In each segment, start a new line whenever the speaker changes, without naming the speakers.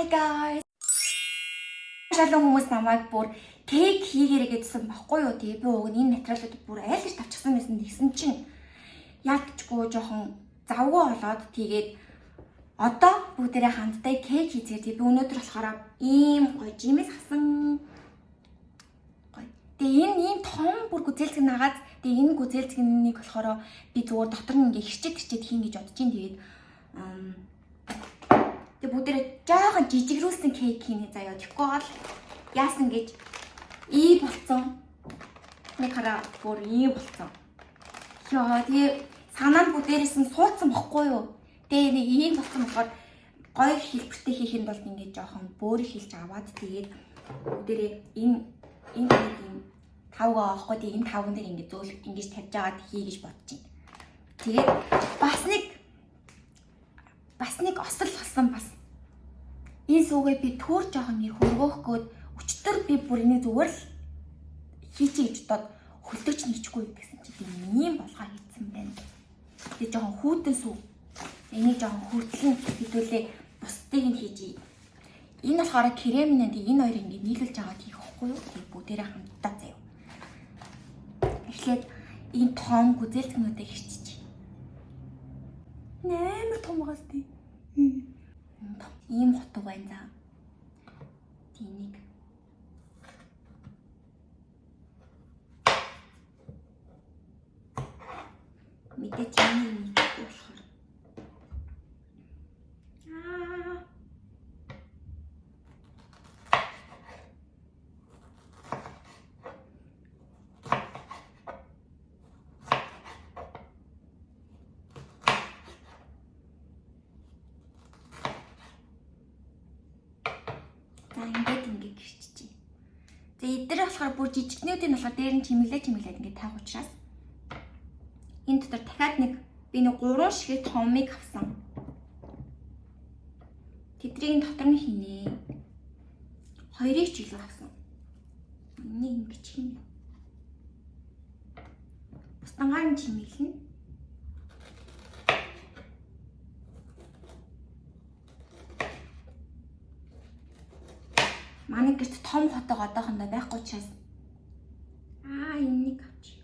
Hi guys. Шалон хүмүүс намайг бүр cake хийгээрэй гэдсэн баггүй юу? Тэгээ би уг нь энэ материалууд бүр айл гэж тавчсан байсан. Тэгсэн чинь яалтчгүй жоохон завгүй болоод тэгээд одоо бүгдээрээ хамтдаа cake хийцгээе. Тэгээ би өнөөдөр болохоор ийм гоё жимээс хасан гоё. Тэгээ энэ ийм том бүр гүзээлзэг нагаад тэгээ энэ гүзээлзгэнийг болохоор би зүгээр дотор нь ингээ хэрчээд хэрчээд хийн гэж бодож чинь тэгээд тэгээ бүгдээрээ жоохон жижигрүүлсэн cake хийнэ заяа. Тэгэхгүй бол яасан гэж ий болцсон. Нэг хараа бүр ийм болцсон. Йоо, тэгээ санаанд бүгдээрээс нь суудсан бохгүй юу? Тэгээ нэг ийм болцсон болохоор гоё хэлбэртэй хийхэд бол ингээд жоохон бөөрө хилж аваад тэгээд бүгдээрээ энэ энэ нэг юм тавгаа авахгүй тэгээ энэ тавган дээр ингээд зөөл ингэж тавьж агаад хий гэж бодож байна. Тэгээд бас нэг осол болсон бас. Энэ сүүгээ би түр жоохон нэр хөргөөх гээд өчтөр би бүр энийг зүгээр л хийчихье гэж бодоод хөлтөж нийчгүй гэсэн чи би ийм болгоо хийцэн байна. Тэгээ жоохон хүүтэн сүү. Энийг жоохон хүртлэн хэдүүлээ бусдыг нь хийжээ. Энэ болохоор крем нэ тэгээ энэ хоёрыг ингэ нийлүүлж аваад хийх хөхгүй юу? Тэгээ бүгдээрээ хамтдаа заяа. Эхлээд энэ том гүзээлзгэнүүдийг хэрчиж. Нээр том байгаас тий. Ийм хутга байна за. Тэнийг мэдээж энийг мэддэг болохоор. Аа. За ингээд ингээд гэрчиж. За эдгээр болохоор бүр жижигнүүдийн болохоор дээр нь чимэглээ чимэглээд ингээд таах учраас энэ дотор дахиад нэг би нэг 3 шигээ томыг авсан. Тэдрийг дотор нь хийнэ. Хоёрыг ч илүү авсан. Энийг ингэж хийнэ. Бусдангаар нь чимэглэнэ. Манай гэрт том хотог одоохондоо байхгүй учраас аа энийг авчих.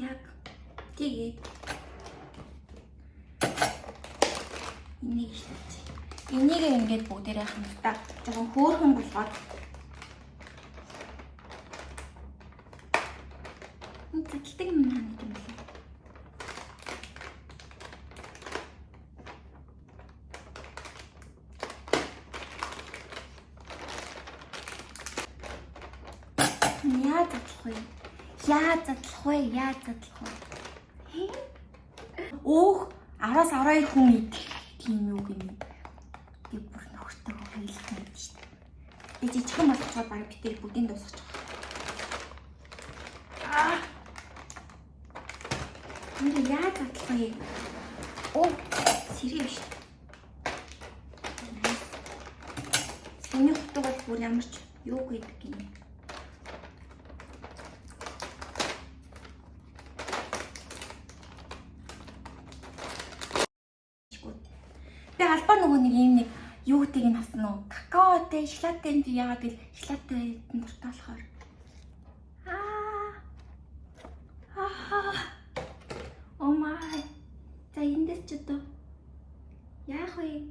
Яг тэгээд энийг ихлүүлж. Энийг ингээд бүгдээрээ хамтдаа жоохон хөөрхөн болгоод задалдаг юм хаана юм бэ? Яаж задлах вэ? Яаж задлах вэ? Яаж задлах вэ? Өөх 10-аас 12 хүн идэх тийм юу гинэ. Би бүр нөхөртөө хэлэх юм шүү дээ. Би жижигхэн болгочоод бараг битэр бүгдийг дуусгах. Аа. Энд яаж задлах вэ? Оо, сэргээ биш. Сэний хутга бол бүр ямар ч юу гэдэг юм. Би албаар нөгөө нэг юм нэг юу гэдгийг нь авсан уу? Какаотой, шоколадтай би яагаад гэвэл шоколадтай дуртай болохоор. Аа. Аа. Oh my. За эндээс ч одоо яах вэ?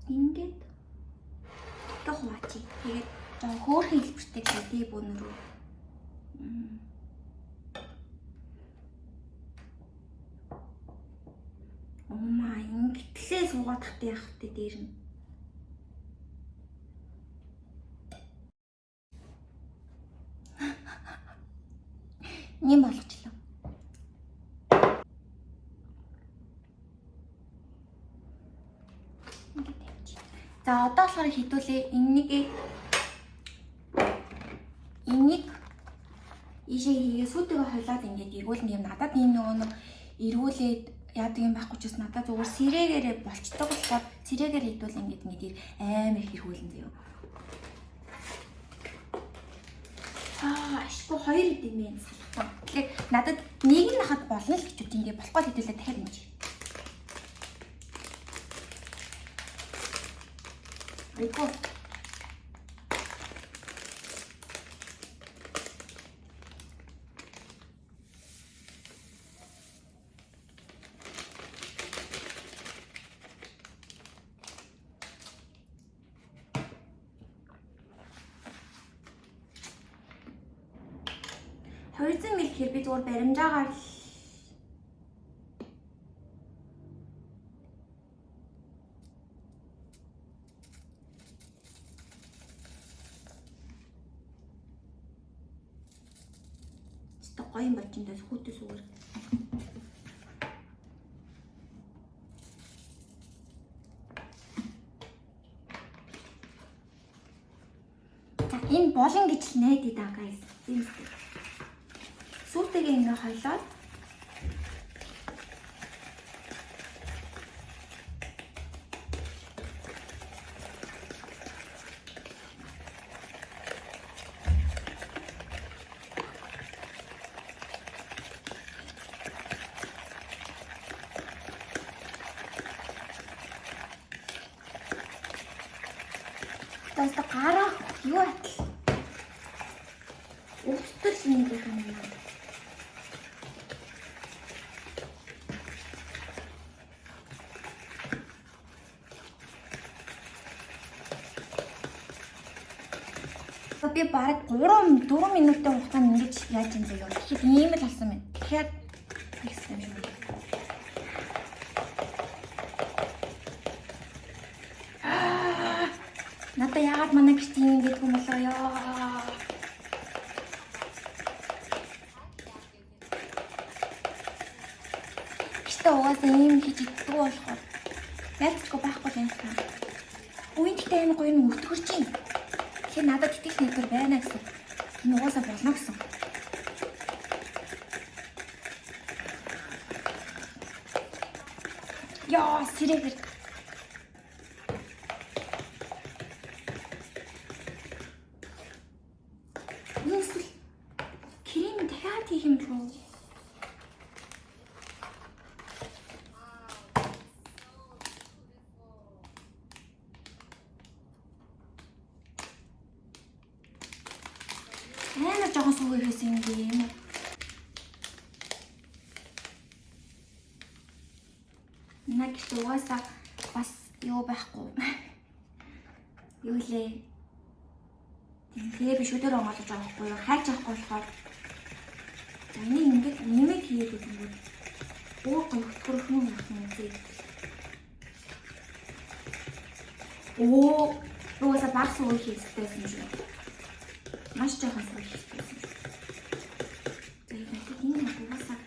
Ингээд ингээ хуваачи. Тэгээд жоо хөөрхөн хэлбэртэй гэдэг бөөнөрөө. Oh my, ингээтлээ суугаад тахт яах вэ дээр нь. Нэм болгочлоо. Ингээд тавьчих. За одоо болохоор хідүүлээ энийг ийшээ хийгээ сүйтэйгээ хойлоод ингээд эргүүлнэ юм. Надад ийм нөгөө нэг эргүүлээд яадаг юм байхгүй ч гэсэн надад зүгээр сэрээгээрээ болчдог болохоор сэрээгээрээ идвэл ингээд ингээд амар их эргүүлэн заяа. Яа, ашгүй хоёр идэм бэ салхтаа. Тэгэхээр надад нэг нь хахад болно л гэж үт ингээ болохгүй л хэдүүлээ дахиад нэмж. Айгуу. Хоёрзан мэл гэхээр би зүгээр баримжаагаар л Өстө гоё юм болж энэ хүүтээс үгээр. За энэ болон гэж л найдаа да guys. Тийм үү. Сүүтэйгээ ингээ хойлоод Тэстэ гарах юу атал. Өвтөл нэг юм юм. Би бараг 3 4 минутын хугацаанд ингэж яаж юм заяа. Тэгэхээр ийм л болсон байна. Тэгэхээр хийсэн юм шиг. Надаа яагаад манай гэрт ийм гэдэг юм болоо ёо. Гэтэ угаасаа ийм хийж иддэг болохоор ялцгүй байхгүй юм байна. Үн гэхдээ амар гоё юм өвтгөрч юм. Тэгэхээр надад итгэх найдвар байна гэсэн. Энэ угаасаа болно гэсэн. Яа, сэрэгэр. Энэ эсвэл крем дахиад хийх юм болов уу? Амар жоохон сүү хийсэн юм би юм. Наа гэрт угаасаа бас юу байхгүй. Юу лээ. Тэгээ би шүдээр онгойлгож байгаа байхгүй юу? Хайж авахгүй болохоор. За энийг ингээд нэмээд хийгээд ирэнгүүт өөр гоё хөтгөрөх юм байх юм үзье. Оо, угаасаа баг сүү хийхтэйсэн юм шиг. Маш жоохон сүү хийхтэйсэн юм шиг. За ингээд энэ угаасаа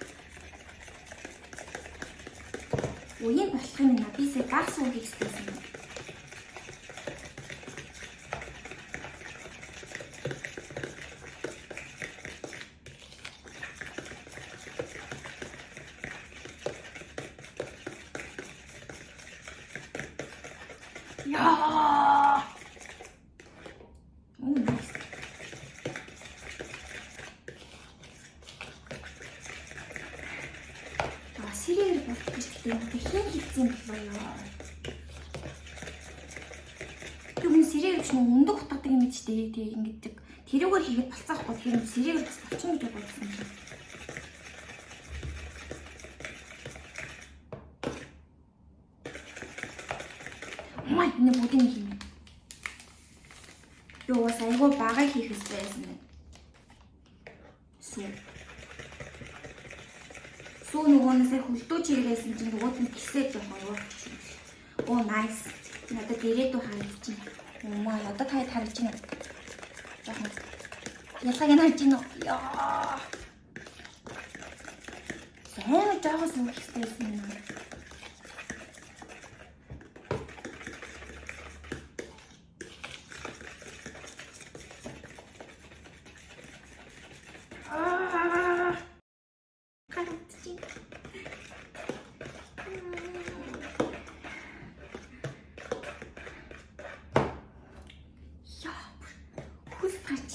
үеийн болох юм байна. Би сая баг сүү хийхтэйсэн юм. Яа. Оо, nice. За, сэрээр болох гэж хэлээ. Хэн хийсэн болоо ёо. Тэг хүн сэрээр биш нөө өндөг утгадаг юм чи дээ. Тэг ингэдэг. Тэрүүгээр хийгээд болцоохгүй. Тэгэхээр сэрээр бас болчихно гэж бодсон юм. Май, энэ бүгдийг хиймээ. Би угаасаа айгүй бага хийх хэрэгтэй байсан байна. Сүү. Сүү нөгөөнөөсөө хөлдөө чигээсэн чинь нөгөөт нь кисээ жоохон уучих юм. Оо, nice. Надад ирээдүй харагдчихэв. Маа, одоо таад харагдаж байна. Жоохон ялгааг нь харж байна уу? Яа. Амар жоохон сүү хийх хэрэгтэй байсан юм. Яа, хөлс гарч.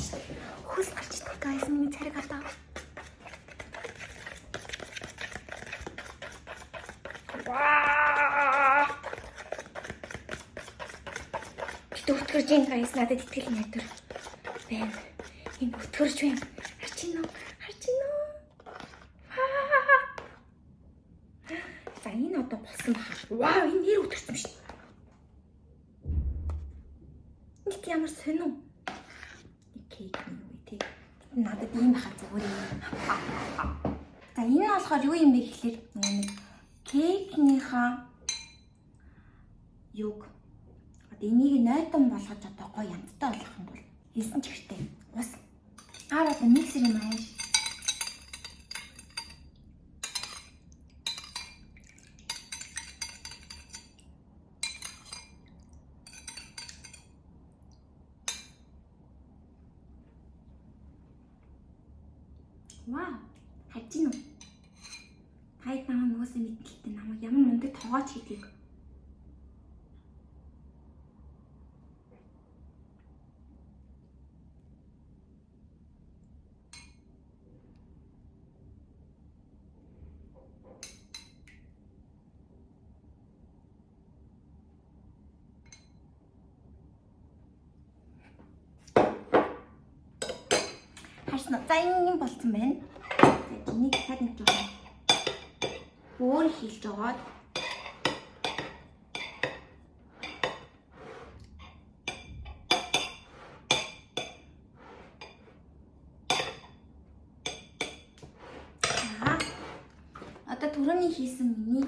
Хөлс гарч guys. Guys, миний цариг алдаа. Ваа! Гэтэ өтгөрж юм guys, надад итгэл найдвар байна. Энэ өтгөрж байна. Харж байна уу? Харж байна уу? Ваа! За энэ одоо болсон баха. Вау, энэ нэр өтгөрсөн шүү дээ. Нэг ямар сонин. Кейк нь юу вэ те? Надад ийм баха зүгээр юм. За энэ нь болохоор юу юм бэ гэхэлэр нөгөө нэг кейкнийхаа юг одоо энийг нойтон болгож одоо гоё амттай болгох юм бол хийсэн ч хэрэгтэй. Ус гар одоо миксер юм ааш. Вау, харж гин үү? Таад намайг нугасаа мэдэлтэй намайг ямар мундаг тоогооч гэдгийг. Харсан уу? За энэ юм болцсон байна. За энийг дахиад нэг жоохон өөр хийлж жогоод за одоо түрүүний хийсэн миний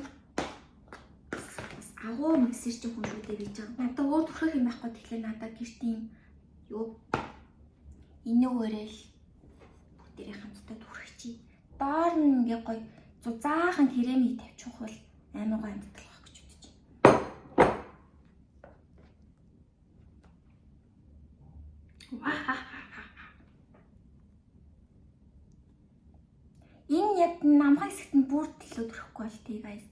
бас агуу миксер чинь хүн шүү дээ би жаа. Надад өөр түрхэх юм байхгүй, тэгэхээр надад гэрт ийм юу энүүгээрээ л бүгдээрээ хамтдаа түрхчихье. Доор нь ингээ гоё зузаахан кремийг тавьчих бол амар гоё амттай болох гэж бодож байна. Ваа. Энэ яг намхан хэсэгт нь бүр төлөө төрөхгүй бол тий guys.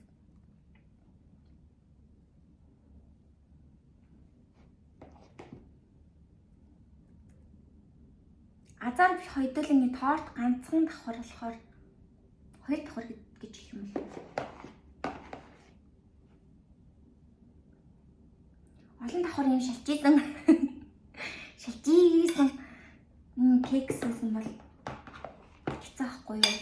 Азар хоёулангийн торт ганцхан давхар болохоор хоёр давхар гэж хэлэх юм бол. Олон давхар юм шалжижсэн. Шалжижсэн кекс гэсэн бол хэцүү байхгүй юу?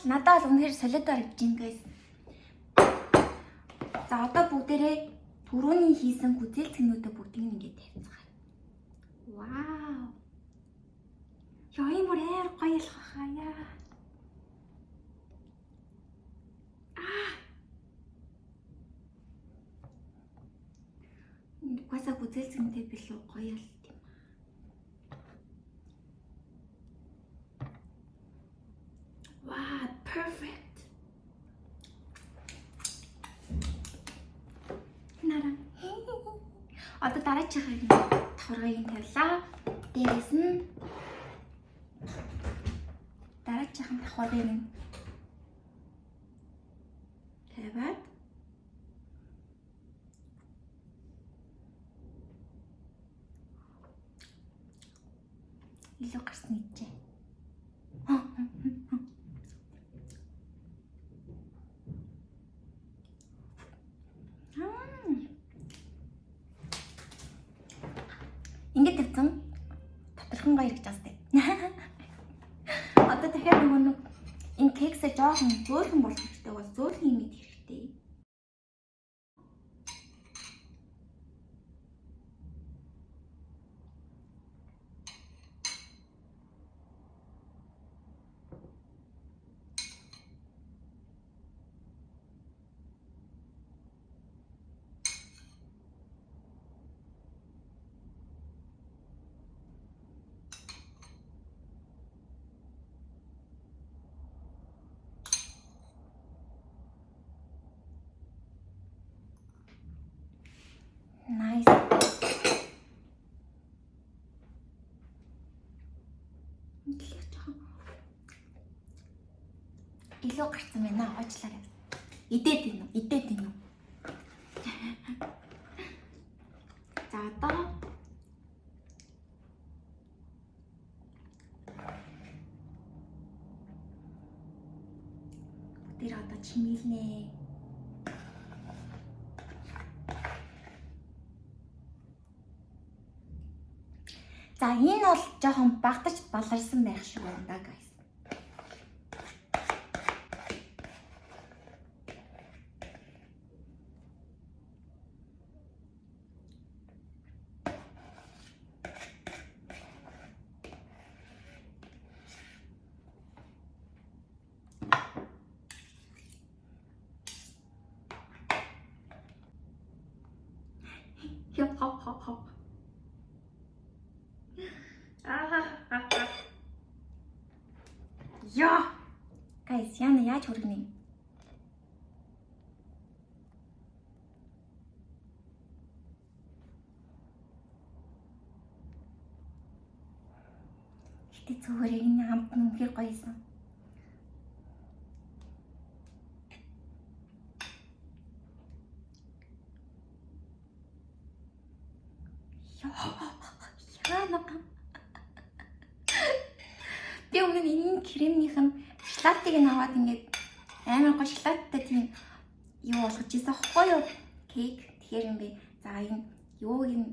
Надад бол үнэхээр солиод харагдаж байна guys. За одоо бүгдээрээ түрүүний хийсэн гүзэл цэгнүүдээ бүгдийг нь ингээд тавьцгаая. Вау. Яа, энэ бүр амар гоё ялах хаа яа. Аа. Угаасаа гүзэл цэгнтэй билүү гоё ял тийм. Wow, perfect. Нара. Одоо дараачихыг давхаргыг нь тавилаа. Дээрээс нь дараачихын давхаргыг нь тавиад илүү гарсан идчихэ. Ингээд тавьсан тодорхон гоё гэж байна. Одоо дахиад нөгөө нэг энэ кексээ жоохон зөөлхөн болох хэрэгтэй бол зөөлхөн юм идэх хэрэгтэй. Nice. Илүү жоохон илүү гарсан байна. Уучлаарай. Идээд байна уу? Идээд байна уу? За одоо тэр одоо чимээлнэ. За энэ бол жоохон багтаж баларсан байх шиг байна да guys. Хоп хоп хоп хоп. Яа. Guys, яна яаж хүргэнэ? Гэтэ зүгээр энэ амт нь үнэхээр гоё юмсан. Яа. Би өмнө нь энэ кремнийх нь шоколадыг нь аваад ингээд амар гоё шоколадтай тийм юу болгож ийсэн аахгүй юу? Кейк. Тэгэхээр юм би за энэ юуг нь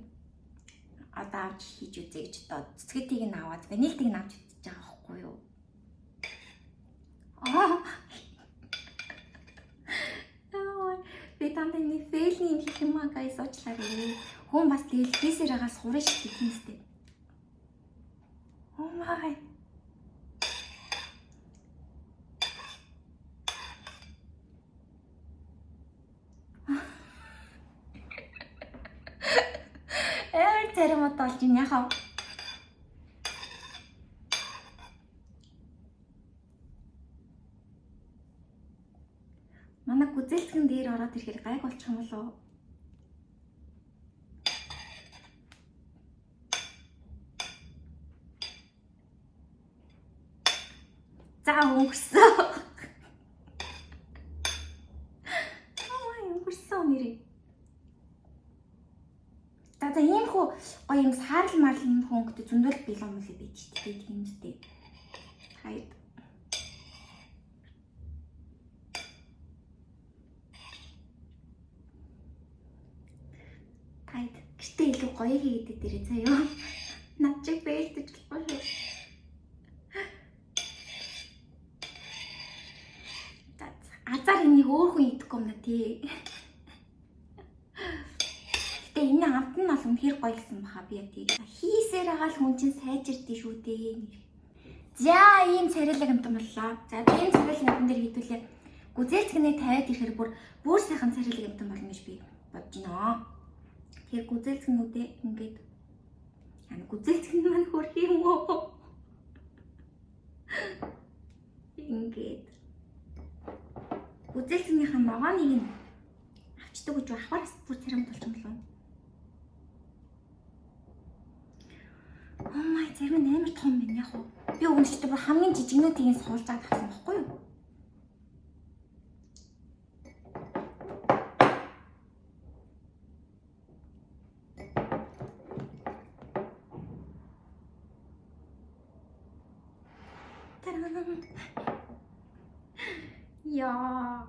одоо авч хийж үзье гэж одоо цэцгэтийг нь аваад ванилтыг нь авч үзэж байгаа аахгүй юу? Аа. Би танд нэг fail ний юм хийх юм аа guys, уучлаарай. Хүн бас тэгэл хийсээр байгаа сурна шүү дээ, тийм үстэй. Oh my. Амар царимууд болж байна яхаа. Манай гүзээлцгэн дээр ороод ирэхээр гайг болчих юм болов уу? За өнгөрсөн. Аа, өнгөрсөн нэрээ. За за иймхүү гоё юм саарл марл иймхүү өнгөтэй зөндөл бэлэн мөлий байж тээ, тийм үстэй. Хайд. Хайд. Гэртээ илүү гоё хийгээд дээрээ заяа. Над чиг бэлдэж болохгүй шүү. За азар энийг өөр хүн идэхгүй юм да тий. Гэтэ энэ амт нь бол үнэхээр гоё гэсэн баха би яг тий. Хийсээр байгаа л хүн чинь сайжирдээ шүү дээ. За ийм царайлаг амтан боллоо. За ийм царайлаг амтан дээр хэдүүлээ гүзээлцгэнээ тавиад ирэхээр бүр сайхан царайлаг амтан болно гэж би бодож байна. Тэгэхээр гүзээлцгэнүүдээ ингээд яна гүзээлцгэн маань хөрх юм уу? Ингээд гүзээлцгэнийхээ ногооныг нь авчдаг гэж авахар бас бүр царимд болчих юм болов. Oh my, зарим нь амар том байна яг уу. Би өгнөчтэй бүр хамгийн жижигнүүдийг нь суулжаад авсан байхгүй юу? Таран. Яа.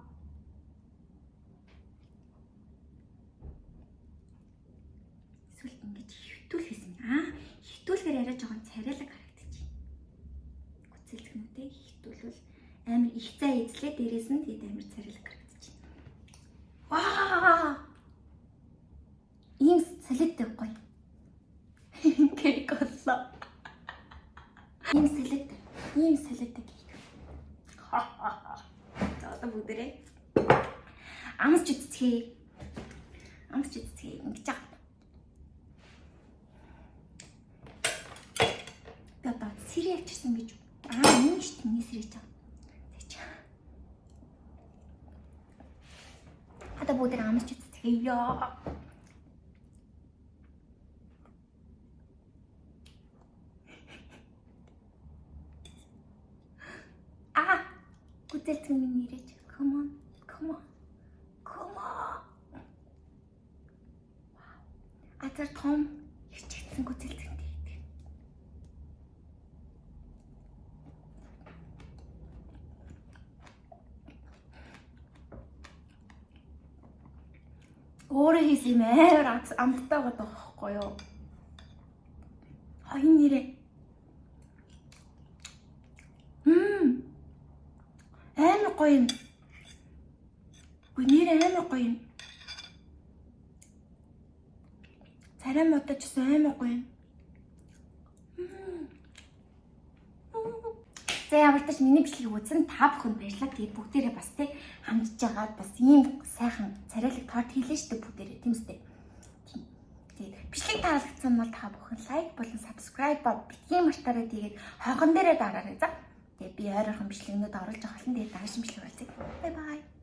Эсвэл ингэж хөвтүүл хийсэн. Аа, хөвтүүлэхээр арай жоохон царайлаг харагдчих. Гүцэлцгнүүдээ хөвтүүлвэл амар их цай эзлээ дээрээс нь тэгээд амар царайлаг харагдчих. Ваа! Ийм солиотой гоё. Кейк боллоо. Ийм солиотой. Ийм солиотой кейк. За одоо бүгдээрээ амсч үзцгээе. Амсч үзцгээе. Ингэж байгаа. Би одоо сэрээ авчирсан гэж. Аа, энэ шүү дээ. Миний сэрэж байгаа. Тэгч. Одоо бүгдээр амсч үзцгээе. Гүзээлзгэн минь ирээч. Come on. Come on. Come on. Азар том ирчихсэн гүзээлзгэнтэй идэх. Өөрөө хийсэн юм амар амттай байгаа байхгүй юу? А, энэ нэрээ. Амар гоё юм. Үгүй, нэрээ амар гоё юм. Царай муутай ч гэсэн амар гоё юм. За, ямар ч миний бичлэгийг үзсэн та бүхэнд баярлалаа. Тэгээд бүгдээрээ бас те хамжиж байгаа бас ийм сайхан царайлаг торт хийлээ шүү дээ бүгдээрээ, тийм үстэй. Тийм. Тэгээд бичлэг таалагдсан бол та бүхэн like болон subscribe ба битгий мартаарай. Тэгээд хонхон дээрээ дараарай. За. Тэгээд би ойрхон бичлэгнүүд оруулж байгаа болно. Тэгээд дараагийн бичлэг уулзъя. Bye bye.